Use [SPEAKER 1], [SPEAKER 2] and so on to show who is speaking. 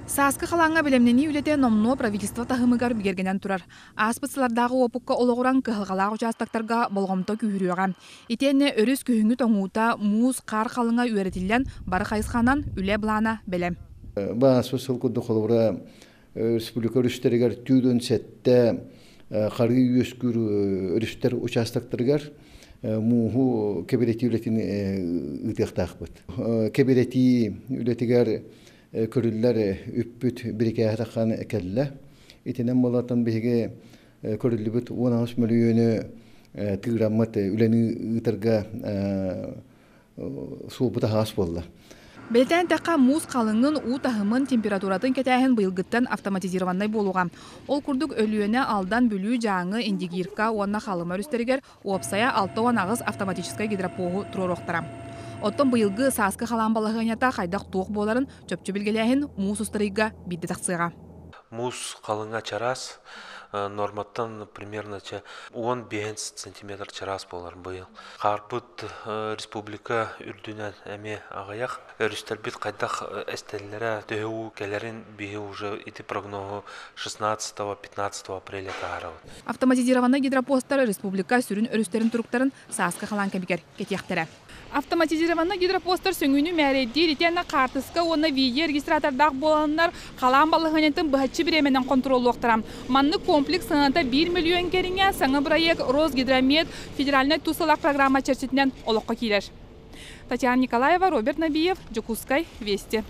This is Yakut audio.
[SPEAKER 1] Сааскы халааҥҥа бэлэмнэнии үлэтэ номнуо правительство таһымыгар бигэргэнэн турар. Ааспыт сыллардааҕы уопукка олоҕуран кыһалҕалаах учаастактарга болҕомто күүһүрүөҕэ. Итиэннэ өрүс күһүҥҥү тоҥуута, муус, хаар халыҥа үөрэтиллэн, бары хайысханан үлэ былаана бэлэм.
[SPEAKER 2] Бааспыт сыл курдук холобура республика өрүстэригэр түүн сэттэ харыы үөскүүр өрүстэр участоктарыгар мууһу кэбирэтии үлэтин ыытыахтаахпыт. Кэбирэтии үлэтигэр көрүллэр үппүт бирикээһэ таххан кэллэ. Итинэн буолан биһиги көрүллүбүт 18 мөлүйүөнү тыыраммыт үлэни ыытарга суолбут аһаҕас буолла.
[SPEAKER 1] Бэлиэтээн эттэххэ, муус халыҥын, уу таһымын, температуратын кэтээһин быйылгыттан автоматизированнай буолуоҕа. Ол курдук Өлүөнэ, Алдан, Бүлүү, Дьааҥы, Индигирка уонна Халыма өрүстэригэр уопсайа 68 автоматическай гидропоһу туруоруохтара. Оттон быйылгы сааскы халаан балаһыанньата хайдах-туох буоларын чопчу билгэлээһин муус устар ыйга биирдэ тахсыаҕа.
[SPEAKER 3] Муус халыҥа чараас, норматтан примерно 15 сантиметр чараас буолар быйыл. Хаарбыт республика үрдүнэн эмиэ аҕыйах. Өрүстэрбит хайдах эстэллэрэ, төһө уу кэлэрин биһи уже ити прогноһу 16-15 апреля таһаарабыт.
[SPEAKER 1] Автоматизированнай гидропостар республика сүрүн өрүстэрин туруктарын сааскы халаан кэмигэр кэтиэхтэрэ. Автоматизированнай гидропостар сөҥүүнү мээрэйдиир итиэннэ хаартыска уонна видео регистратордаах буоланнар халаан балаһыанньатын быһаччы бириэмэнэн хонтуруоллуохтара. Маннык комплекс сыаната 1 мөлүйүөн кэриҥэ саҥа бырайыак Росгидромет федеральнай тус сылаах программа чэрчитинэн олоххо киирэр. Татьяна Николаева, Роберт Набиев, Дьокуускай, Вести.